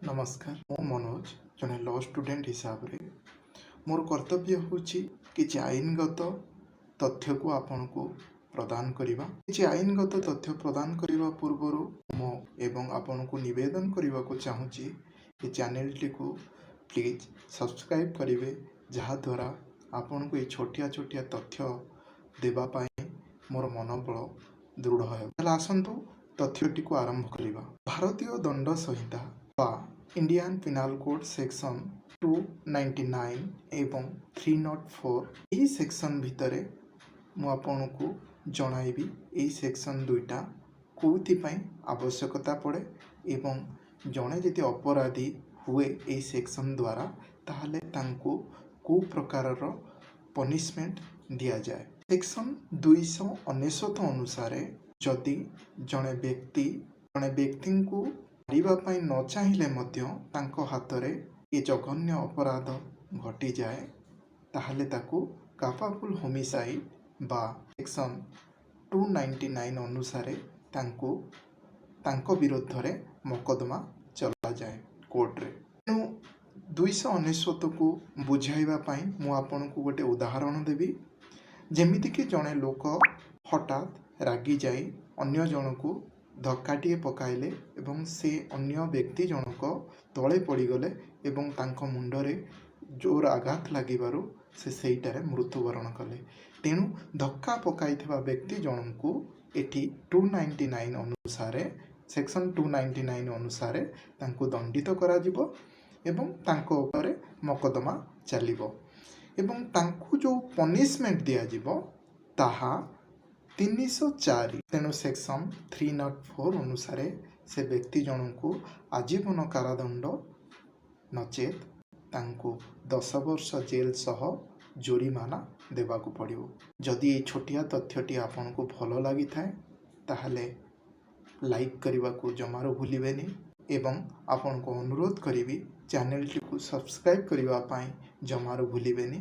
ନମସ୍କାର, ମୁଁ ମନୋଜ। ଜଣେ ଲ ଷ୍ଟୁଡେଣ୍ଟ ହିସାବରେ ମୋର କର୍ତ୍ତବ୍ୟ ହେଉଛି କିଛି ଆଇନଗତ ତଥ୍ୟକୁ ଆପଣଙ୍କୁ ପ୍ରଦାନ କରିବା। କିଛି ଆଇନଗତ ତଥ୍ୟ ପ୍ରଦାନ କରିବା ପୂର୍ବରୁ ମୁଁ ଏବଂ ଆପଣଙ୍କୁ ନିବେଦନ କରିବାକୁ ଚାହୁଁଛି, ଏ ଚ୍ୟାନେଲଟିକୁ ପ୍ଲିଜ୍ ସବସ୍କ୍ରାଇବ୍ କରିବେ, ଯାହାଦ୍ୱାରା ଆପଣଙ୍କୁ ଏଇ ଛୋଟିଆ ଛୋଟିଆ ତଥ୍ୟ ଦେବା ପାଇଁ ମୋର ମନୋବଳ ଦୃଢ଼ ହେବ। ତାହେଲେ ଆସନ୍ତୁ, ତଥ୍ୟଟିକୁ ଆରମ୍ଭ କରିବା। ଭାରତୀୟ ଦଣ୍ଡ ସଂହିତା ବା Indian Penal Code section 299 ଏବଂ 304, ଏହି ସେକ୍ସନ୍ ଭିତରେ ମୁଁ ଆପଣଙ୍କୁ ଜଣାଇବି ଏଇ ସେକ୍ସନ୍ ଦୁଇଟା କେଉଁଥିପାଇଁ ଆବଶ୍ୟକତା ପଡ଼େ ଏବଂ ଜଣେ ଯଦି ଅପରାଧୀ ହୁଏ ଏଇ ସେକ୍ସନ୍ ଦ୍ୱାରା, ତାହେଲେ ତାଙ୍କୁ କେଉଁ ପ୍ରକାରର ପନିସମେଣ୍ଟ ଦିଆଯାଏ। ସେକ୍ସନ୍ 299 ଅନୁସାରେ ଯଦି ଜଣେ ବ୍ୟକ୍ତି ଜଣେ ବ୍ୟକ୍ତିଙ୍କୁ ମାରିବା ପାଇଁ ନ ଚାହିଁଲେ ମଧ୍ୟ ତାଙ୍କ ହାତରେ ଏ ଜଘନ୍ୟ ଅପରାଧ ଘଟିଯାଏ, ତାହେଲେ ତାକୁ କଲ୍ପାବୁଲ୍ ହୋମିସାଇଡ୍ ବା ସେକ୍ସନ୍ 299 ଅନୁସାରେ ତାଙ୍କୁ ତାଙ୍କ ବିରୁଦ୍ଧରେ ମକଦ୍ଦମା ଚଲାଯାଏ କୋର୍ଟରେ। ତେଣୁ 299କୁ ବୁଝାଇବା ପାଇଁ ମୁଁ ଆପଣଙ୍କୁ ଗୋଟେ ଉଦାହରଣ ଦେବି। ଯେମିତିକି ଜଣେ ଲୋକ ହଠାତ୍ ରାଗିଯାଇ ଅନ୍ୟ ଜଣକୁ ଧକ୍କାଟିଏ ପକାଇଲେ ଏବଂ ସେ ଅନ୍ୟ ବ୍ୟକ୍ତି ଜଣକ ତଳେ ପଡ଼ିଗଲେ ଏବଂ ତାଙ୍କ ମୁଣ୍ଡରେ ଜୋର ଆଘାତ ଲାଗିବାରୁ ସେ ସେଇଟାରେ ମୃତ୍ୟୁବରଣ କଲେ। ତେଣୁ ଧକ୍କା ପକାଇଥିବା ବ୍ୟକ୍ତି ଜଣଙ୍କୁ ଏଠି 299 ଅନୁସାରେ, ସେକ୍ସନ୍ 299 ଅନୁସାରେ ତାଙ୍କୁ ଦଣ୍ଡିତ କରାଯିବ ଏବଂ ତାଙ୍କ ଉପରେ ମକଦ୍ଦମା ଚାଲିବ ଏବଂ ତାଙ୍କୁ ଯେଉଁ ପନିସମେଣ୍ଟ ଦିଆଯିବ ତାହା 304। ତେଣୁ ସେକ୍ସନ୍ 304 ଅନୁସାରେ ସେ ବ୍ୟକ୍ତି ଜଣଙ୍କୁ ଆଜୀବନ କାରାଦଣ୍ଡ, ନଚେତ୍ ତାଙ୍କୁ 10 ବର୍ଷ ଜେଲ୍ ସହ ଜୋରିମାନା ଦେବାକୁ ପଡ଼ିବ। ଯଦି ଏଇ ଛୋଟିଆ ତଥ୍ୟଟି ଆପଣଙ୍କୁ ଭଲ ଲାଗିଥାଏ, ତାହେଲେ ଲାଇକ୍ କରିବାକୁ ଜମାରୁ ଭୁଲିବେନି ଏବଂ ଆପଣଙ୍କୁ ଅନୁରୋଧ କରିବି, ଚ୍ୟାନେଲଟିକୁ ସବସ୍କ୍ରାଇବ୍ କରିବା ପାଇଁ ଜମାରୁ ଭୁଲିବେନି।